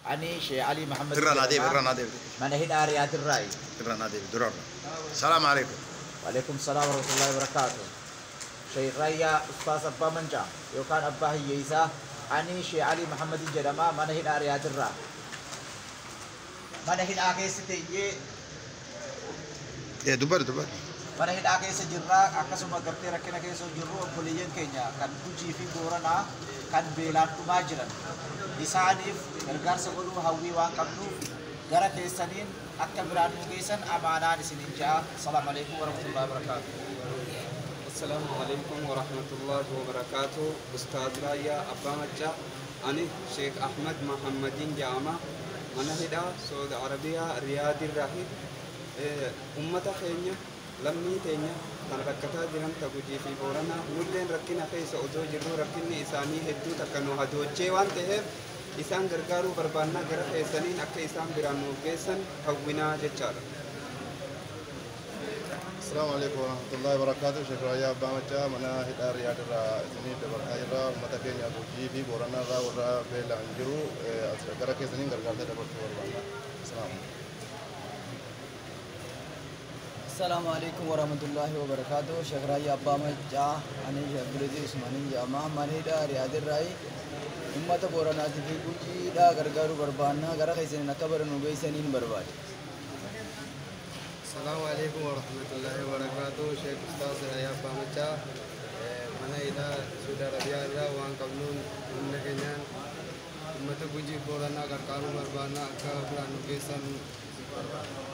Ani Sheekh Alii Mahammad Irra naa deebi, jedhama. Irra naa deebi. Mana hidhaa Riyaadirraayi. Irra naa deebi, durarra. Salaamu alaikum. Waalaikum salaam warahmatullahi wabarakatuh. Sheekh Raayyaa Ustaaz Abbaa Mancaa yookaan Abbaa Hiyyeessaa, ani Sheekh Alii Mahammadin jedhama, mana hidhaa Riyaadirraa. Mana hidhaa keessa teenyee Ee, dubbadhu, dubbadhu. Mana hidhaa keessa jirraa, akkasuma gartee rakkina keessa jirru, obboleeyyan keenya kan Gujii fi Booranaa kan beelaan dhumaa jiran isaaniif gargaarsa godhuu hawwii waan qabnuuf gara keessaniin akka biraan nu geessan amaanaan isiniin ja'a. Asalaamu alaikum warahmatullahi wabarakaatuh. Assalaamu alaikum warahmatullahi wabarakaatuh. Ustaaz Raayyaa Abbaa Maccaa. Ani Sheekh Ahmad Mahammadin jedhama. Mana hidhaa Saudi Arabiyaa Riyaadirraahi. Ummata keenya, lammii teenya kan rakkataa jiran ta Gujii fi Booranaa, nulleen rakkina keessa osoo jirru rakkinni isaanii hedduu takka nu hadoochee waan ta'eef isaan gargaaruu barbaannaa, gara keessaniin akka isaan biraan nuuf geessan hawwinaa jechaadha. Assalamu alaikum warahmatullahi wabarakatuh. Sheekh Raayyaa Abbaa Maccaa mana hidhaa Riyaad irraa isinii dabarsaa jirra. Uummata keenya Gujii fi Booranaa irraa warra beelaan jiru as gara keessaniin gargaarsa dabarsuu barbaanna. Assalamu Assalamu alaikum warahmatullahi wabarakatuh. Sheekh Raayyaa Abbaa Maccaa, ani Sheekh Abdulaziz Usmaaniin jedhama. Mana hidhaa Riyaadirraayi uummata Booranaatii fi Gujiidhaa gargaaruu barbaanna. Gara keessaniin akka bara nu geessaniin barbaade. Assalamu alaikum warahmatullahi wabarakatuh. Sheekh Ustaaz Raayyaa Abbaa Maccaa mana hidhaa Saudi Arabiyaa irraa waan qabnuun humna keenyaan uummata Gujii Booranaa gargaaruu barbaanna, akka biraan nu geessan barbaada.